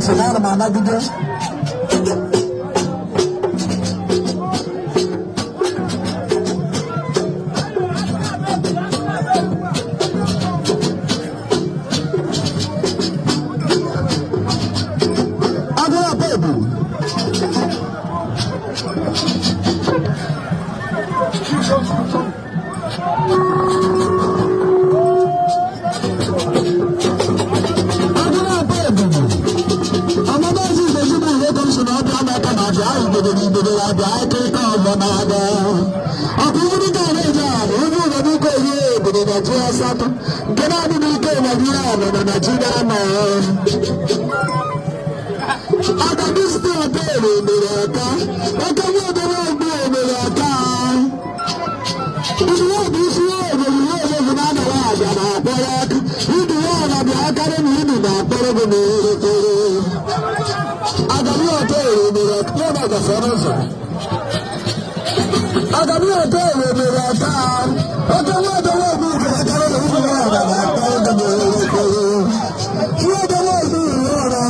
ntị na ana m anagide. Agụrụ akpa ebu. Agụrụ akpa ebu. Amada Aziz ezigbo ihe ka m si na ọbịa n'aka na abịa ahụ igodo na igodo ya abịa akịrịka ọzọ na-aga. Ọkụ ndị ga na-eji ala onye ụlọ n'ike oyi obodo Naijiria asatọ nke na-adịghị ike Naijiria nọ na Naijiria nọ. Agabi steeti ere mere aka, oke nwa obere ogbu mere aka. Iduwe bụ isi obodo ihe obodo na-anọrọ aja na-akpọrọ aka. Iduwe ọna bịa akarị na idu na-akpọrọ gị n'elekere. Agabi ọtọ ere mere aka, ya na gafere ụzọ. Agabi ọtọ ere mere aka, oke nwa obere ogbu mere akarị na idu ọna na-akpọrọ gị n'elekere. Ihe obere ogbu mere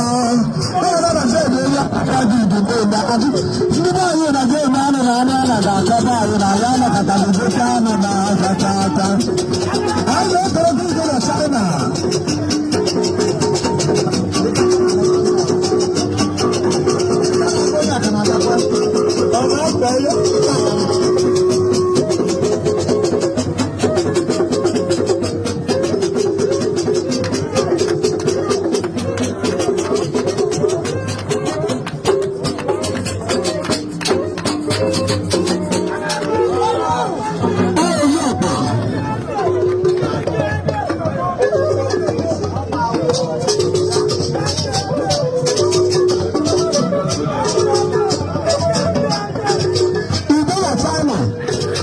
ndị be anyị na-aga eme anụ na anụ ana ga-akọba anyị na ya anakọtara gote anụ na azacha aka. Anyị na-ekere gị ije na China. Ọ ọkpa. Udo na China,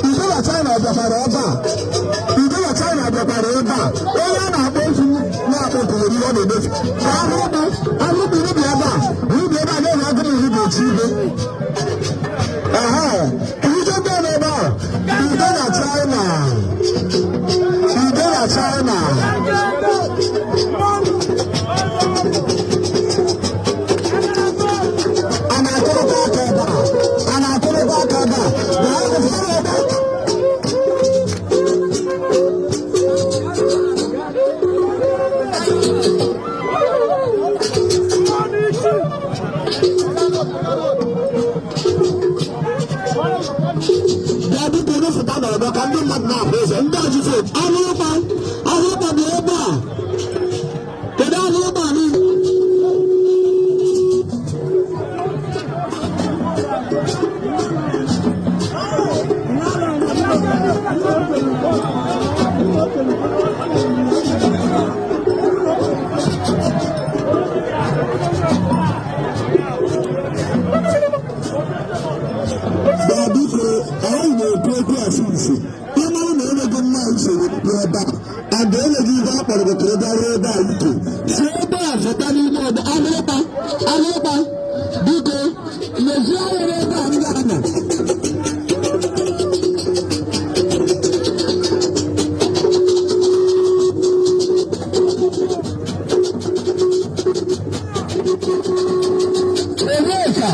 udo na China bịakwara ebe a. Udo na China bịakwara ebe a. Onye a na-akpọ ofu na-akpọ kwuru ihe ọ na-emefu. Ka ahụrụ ahụrụ rubi ebe a, rubi ebe a na-enye agụrụ rubi otu ibe. Ehe, ije ndị nọ ebe a, udo na China, udo na China. A na-akụrụkwa aka ebe a, a na-akụrụkwa aka ebe a. Na ahụrụ ebe a. Bịa biko rụfụta n'ọgbọ ka ndị mmadụ na-ahụ ụzọ ndị ọjụfụ ahụrụkpa ahụrụkpa dị ebe a. Kedu ahụrụkpa niile? Bịa biko, anyị na-ekwu okwu asị nsi. Ị mara na enweghị mma usoro dị ebe a, and enweghị ihe a kpọrọ gị ka ị bịaruo ebe a ike. Si ebe a fụta n'ime ọgbọ ahụrụkpa ahụrụkpa biko mezie anya n'ebe a ndị a nọ. Ebee ka